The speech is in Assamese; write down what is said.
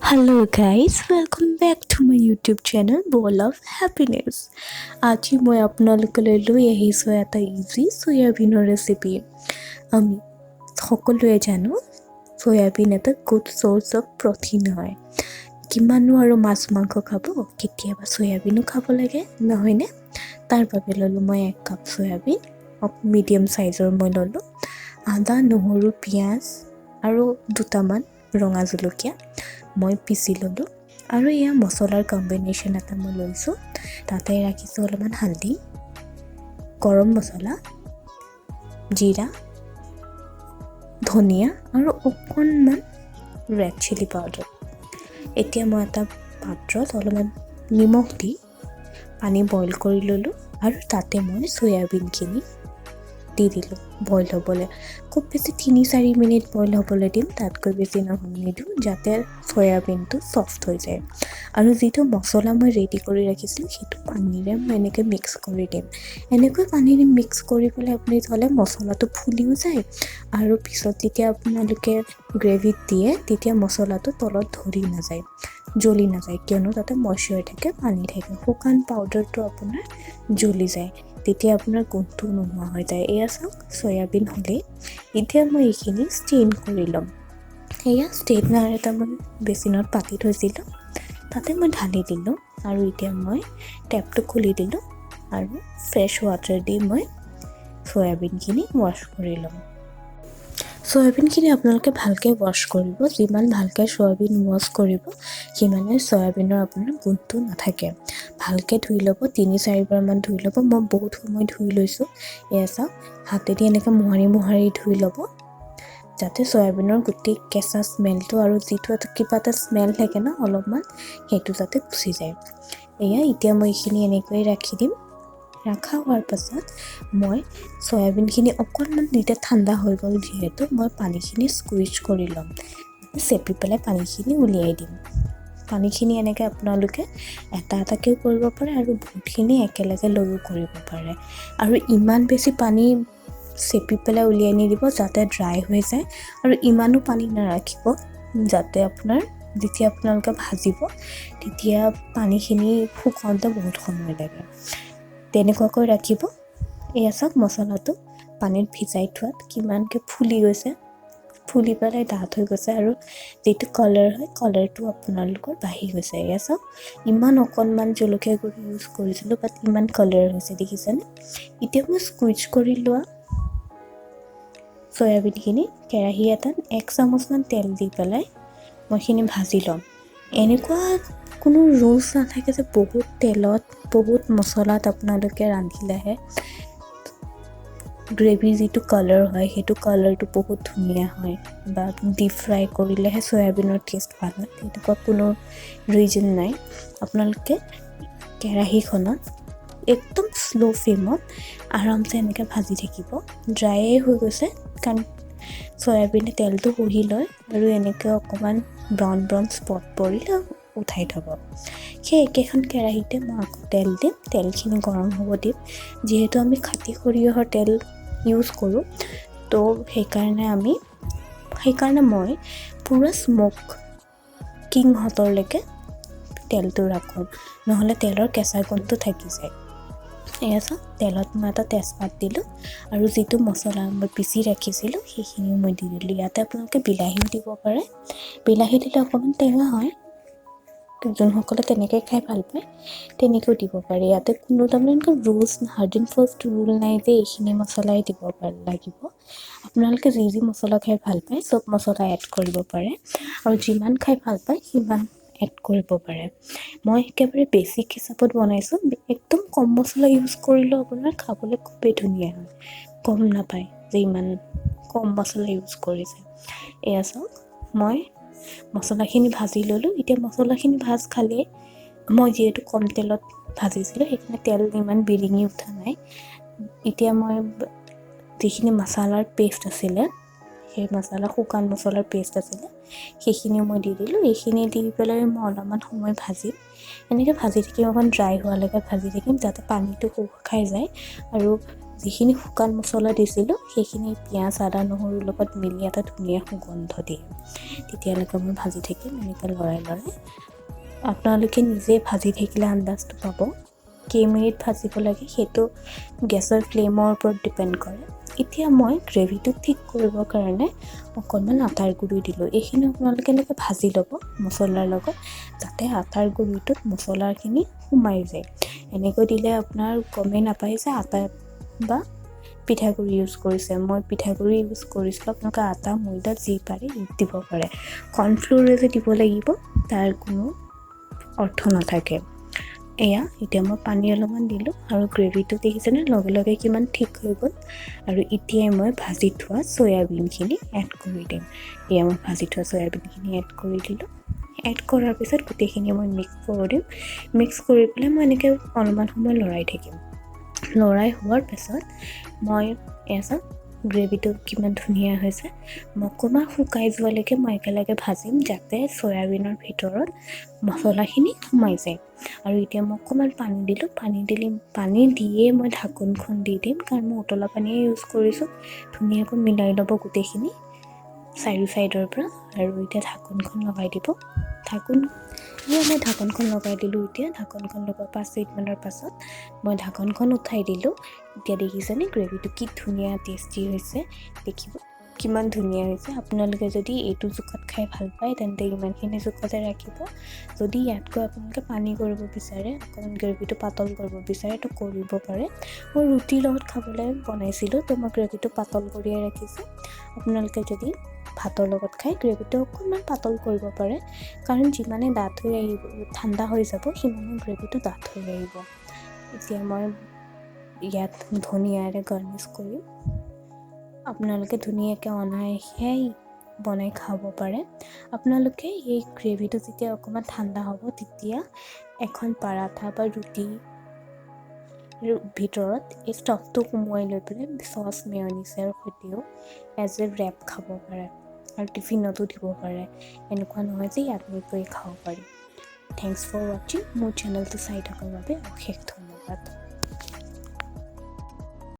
Hello guys, welcome back to my YouTube channel, Bowl of Happiness. আজি মই আপোনালোকলৈ লৈ আহিছোঁ এটা ইজি চয়াবিনৰ ৰেচিপি। আমি সকলোৱে জানো, চয়াবিন এটা গুড চ'ৰ্চ অফ প্ৰ'টিন হয়। কিমাননো আৰু মাছ মাংস খাব, কেতিয়াবা চয়াবিনো খাব লাগে, নহয়নে? তাৰ বাবে ল'লোঁ মই 1 কাপ চয়াবিন, মিডিয়াম চাইজৰ মই ল'লোঁ। আদা, নহৰু, পিঁয়াজ আৰু দুটামান ৰঙা জলকীয়া মই পিচি ল'লোঁ। আৰু এয়া মছলাৰ কম্বিনেশ্যন এটা মই লৈছোঁ। তাতে ৰাখিছোঁ অলপমান হালধি, গৰম মছলা, জিৰা, ধনিয়া আৰু অকণমান ৰেড চিলি পাউডাৰ। এতিয়া মই এটা পাত্ৰত অলপমান নিমখ দি পানী বইল কৰি ল'লোঁ আৰু তাতে মই চয়াবিনখিনি দি দিলোঁ বইল হ'বলৈ। খুব বেছি 3-4 মিনিট বইল হ'বলৈ দিম, তাতকৈ বেছি নিদিওঁ, যাতে চয়াবিনটো ছফ্ট হৈ যায়। আৰু যিটো মছলা মই ৰেডি কৰি ৰাখিছিলোঁ, সেইটো পানীৰে মই এনেকৈ মিক্স কৰি দিম। এনেকৈ পানীৰে মিক্স কৰি পেলাই আপুনি থ'লে মছলাটো ফুলিও যায় আৰু পিছত যেতিয়া আপোনালোকে গ্ৰেভিত দিয়ে, তেতিয়া মছলাটো তলত ধৰি নাযায়, জ্বলি নাযায়। কিয়নো তাতে মইশ্চাৰ থাকে, পানী থাকে। শুকান পাউডাৰটো আপোনাৰ জ্বলি যায়, তেতিয়া আপোনাৰ গোন্ধটো নোহোৱা হৈ যায়। এয়া চাওক, চয়াবিন হ'লেই। এতিয়া মই এইখিনি ষ্ট্ৰেইন কৰি ল'ম। এয়া ষ্ট্ৰেইনাৰ এটা মই বেচিনত পাতি থৈছিলোঁ, তাতে মই ঢালি দিলোঁ আৰু এতিয়া মই টেপটো খুলি দিলোঁ আৰু ফ্ৰেছ ৱাটাৰ দি মই চয়াবিনখিনি ৱাছ কৰি ল'ম। চয়াবিনখিনি আপোনালোকে ভালকৈ ৱাছ কৰিব। যিমান ভালকৈ চয়াবিন ৱাছ কৰিব, সিমানে চয়াবিনৰ আপোনাৰ গোন্ধটো নাথাকে। ভালকৈ ধুই ল'ব, 3-4বাৰমান ধুই ল'ব। মই বহুত সময় ধুই লৈছোঁ। এয়া চাওক, হাতেদি এনেকৈ মোহাৰি মোহাৰি ধুই ল'ব, যাতে চয়াবিনৰ গোটেই কেঁচা স্মেলটো আৰু যিটো এটা কিবা এটা স্মেল থাকে ন অলপমান, সেইটো যাতে গুচি যায়। এয়া এতিয়া মই এইখিনি এনেকৈয়ে ৰাখি দিম। ৰখা হোৱাৰ পাছত মই চয়াবিনখিনি অকণমান এতিয়া ঠাণ্ডা হৈ গ'ল যিহেতু, মই পানীখিনি স্কুইজ কৰি ল'ম, চেপি পেলাই পানীখিনি উলিয়াই দিম। পানীখিনি এনেকৈ আপোনালোকে এটা এটাকৈও কৰিব পাৰে আৰু বহুতখিনি একেলগে লৈও কৰিব পাৰে। আৰু ইমান বেছি পানী চেপি পেলাই উলিয়াই নিদিব যাতে ড্ৰাই হৈ যায় আৰু ইমানো পানী নাৰাখিব যাতে আপোনাৰ যেতিয়া আপোনালোকে ভাজিব, তেতিয়া পানীখিনি শুকাওঁতে বহুত সময় লাগে। তেনেকুৱাকৈ ৰাখিব। এয়া চাওক, মছলাটো পানীত ভিজাই থোৱাত কিমানকৈ ফুলি গৈছে, ফুলি পেলাই ডাঠ হৈ গৈছে আৰু যিটো কালাৰ হয়, কালাৰটো আপোনালোকৰ বাঢ়ি গৈছে। এয়া চাওক, ইমান অকণমান জলকীয়া গুড়ি ইউজ কৰিছিলোঁ, বাট ইমান কালাৰ হৈছে, দেখিছেনে? এতিয়া মই স্কুইজ কৰি লোৱা চয়াবিনখিনি কেৰাহী এটাত 1 চামুচমান তেল দি পেলাই মই এইখিনি ভাজি ল'ম। এনেকুৱা কোনো ৰুলছ নাথাকে যে বহুত তেলত, বহুত মছলাত আপোনালোকে ৰান্ধিলেহে গ্ৰেভিৰ যিটো কালাৰ হয়, সেইটো কালাৰটো বহুত ধুনীয়া হয় বা ডিপ ফ্ৰাই কৰিলেহে চয়াবিনৰ টেষ্ট ভাল হয়, তেনেকুৱা কোনো ৰিজন নাই। আপোনালোকে কেৰাহীখনত একদম শ্ল' ফ্লেমত আৰামছে এনেকৈ ভাজি থাকিব। ড্ৰাইয়ে হৈ গৈছে, কাৰণ চয়াবিনে তেলটো শুহি লয়। আৰু এনেকৈ অকণমান ব্ৰাউন ব্ৰাউন স্পট পৰিলে উঠাই থ'ব। সেই একেখন কেৰাহীতে মই আকৌ তেল দিম। তেলখিনি গৰম হ'ব দিম। যিহেতু আমি খাটি সৰিয়হৰ তেল ইউজ কৰোঁ, তো সেইকাৰণে মই পূৰা স্মকিং হটৰলৈকে তেলটো ৰাখোঁ, নহ'লে তেলৰ কেঁচা গোন্ধটো থাকি যায়। এয়া চাওক, তেলত মই এটা তেজপাত দিলোঁ আৰু যিটো মছলা মই পিচি ৰাখিছিলোঁ, সেইখিনিও মই দি দিলোঁ। ইয়াতে আপোনালোকে বিলাহীও দিব পাৰে। বিলাহী দিলে অকণমান টেঙা হয়। যোনসকলে তেনেকৈ খাই ভাল পায়, তেনেকৈও দিব পাৰে। ইয়াতে কোনো তাৰমানে এনেকুৱা rules, hard and fast rule নাই যে এইখিনি মছলাই দিব লাগিব। আপোনালোকে যি যি মছলা খাই ভাল পায়, চব মছলা এড কৰিব পাৰে আৰু যিমান খাই ভাল পায় সিমান এড কৰিব পাৰে। মই একেবাৰে বেছিক হিচাপত বনাইছোঁ। একদম কম মছলা ইউজ কৰিলেও আপোনাৰ খাবলৈ খুবেই ধুনীয়া হয়, গম নাপায় যে ইমান কম মছলা ইউজ কৰিছে। এয়া চাওক, মই মছলাখিনি ভাজি ল'লোঁ। এতিয়া মছলাখিনি ভাজ খালেই, মই যিহেতু কম তেলত ভাজিছিলোঁ, সেইকাৰণে তেল ইমান বিৰিঙি উঠা নাই। এতিয়া মই যিখিনি মছলাৰ পেষ্ট আছিলে, সেই মছলা, শুকান মছলাৰ পেষ্ট আছিলে, সেইখিনিও মই দি দিলোঁ। এইখিনি দি পেলাই মই অলপমান সময় ভাজিম। এনেকৈ ভাজি থাকিম, অকণ ড্ৰাই হোৱালৈকে ভাজি থাকিম, যাতে পানীটো শুক খাই যায় আৰু যিখিনি শুকান মছলা দিছিলোঁ, সেইখিনি পিঁয়াজ, আদা, নহৰুৰ লগত মিলি এটা ধুনীয়া সুগন্ধ দিয়ে। তেতিয়ালৈকে মই ভাজি থাকিম এনেকৈ লৰাই লৰাই। আপোনালোকে নিজে ভাজি থাকিলে আন্দাজটো পাব। কেইমিনিট ভাজিব লাগে, সেইটো গেছৰ ফ্লেমৰ ওপৰত ডিপেণ্ড কৰে। এতিয়া মই গ্ৰেভিটো ঠিক কৰিবৰ কাৰণে অকণমান আটাৰ গুড়ি দিলোঁ। এইখিনি আপোনালোকে এনেকৈ ভাজি ল'ব মছলাৰ লগত, যাতে আটাৰ গুড়িটোত মছলাখিনি সোমাই যায়। এনেকৈ দিলে আপোনাৰ গমেই নাপায় যে আটা বা পিঠাগুড়ি ইউজ কৰিছে। মই পিঠাগুড়ি ইউজ কৰিছিলোঁ। আপোনালোকে আটা, ময়দা যি পাৰে দিব পাৰে। কৰ্ণফ্ল'ৰে যে দিব লাগিব, তাৰ কোনো অৰ্থ নাথাকে। এয়া এতিয়া মই পানী অলপমান দিলোঁ আৰু গ্ৰেভিটো দেখিছেনে, লগে লগে কিমান ঠিক হৈ গ'ল। আৰু এতিয়াই মই ভাজি থোৱা চয়াবিনখিনি এড কৰি দিম। এয়া মই ভাজি থোৱা চয়াবিনখিনি এড কৰি দিলোঁ। এড কৰাৰ পিছত গোটেইখিনি মই মিক্স কৰি দিম। মিক্স কৰি পেলাই মই এনেকৈ অলপমান সময় লৰাই থাকিম। লৰাই হোৱাৰ পিছত মই, এয়া চাওক, গ্ৰেভিটো কিমান ধুনীয়া হৈছে। মই অকণমান শুকাই যোৱালৈকে মই একেলগে ভাজিম, যাতে চয়াবিনৰ ভিতৰত মছলাখিনি সোমাই যায়। আৰু এতিয়া মই অকণমান পানী দিলোঁ। পানী দিয়ে মই ঢাকোনখন দি দিম, কাৰণ মই উতলা পানীয়ে ইউজ কৰিছোঁ। ধুনীয়াকৈ মিলাই ল'ব গোটেইখিনি চাৰিও ছাইডৰ পৰা আৰু এতিয়া ঢাকোনখন লগাই দিব। এয়া মই ঢাকোনখন লগাই দিলোঁ। এতিয়া ঢাকোনখন লগোৱা 5 মিনিটমানৰ পাছত মই ঢাকোনখন উঠাই দিলোঁ। এতিয়া দেখিছেনে, গ্ৰেভিটো কি ধুনীয়া টেষ্টি হৈছে। দেখিব, কিমান ধুনীয়া হৈছে। আপোনালোকে যদি এইটো জোখত খাই ভাল পায়, তেন্তে ইমানখিনি জোখতে ৰাখিব। যদি ইয়াতকৈ আপোনালোকে পানী কৰিব বিচাৰে, অকণমান গ্ৰেভিটো পাতল কৰিব বিচাৰে, তো কৰিব পাৰে। মই ৰুটিৰ লগত খাবলৈ বনাইছিলোঁ, তো মই গ্ৰেভিটো পাতল কৰিয়ে ৰাখিছোঁ। আপোনালোকে যদি ভাতৰ লগত খায়, গ্ৰেভিটো অকণমান পাতল কৰিব পাৰে, কাৰণ যিমানে ডাঠ হৈ আহিব, ঠাণ্ডা হৈ যাব, সিমানে গ্ৰেভিটো ডাঠ হৈ আহিব। এতিয়া মই ইয়াত ধনিয়াৰে গাৰ্নিছ কৰিম। আপোনালোকে ধুনীয়াকৈ অনায়াসে বনাই খাব পাৰে। আপোনালোকে এই গ্ৰেভিটো যেতিয়া অকণমান ঠাণ্ডা হ'ব, তেতিয়া এখন পাৰাঠা বা ৰুটি ভিতৰত এই ষ্টফটো সুমুৱাই লৈ পেলাই চচ, মেয়নিজৰ সৈতেও এজ এ ৰেপ খাব পাৰে আৰু টিফিনতো দিব পাৰে। এনেকুৱা নহয় যে ইয়াত কৰি খাব পাৰি। Thanks for watching. মোৰ চেনেলটো চাই থকাৰ বাবে অশেষ ধন্যবাদ।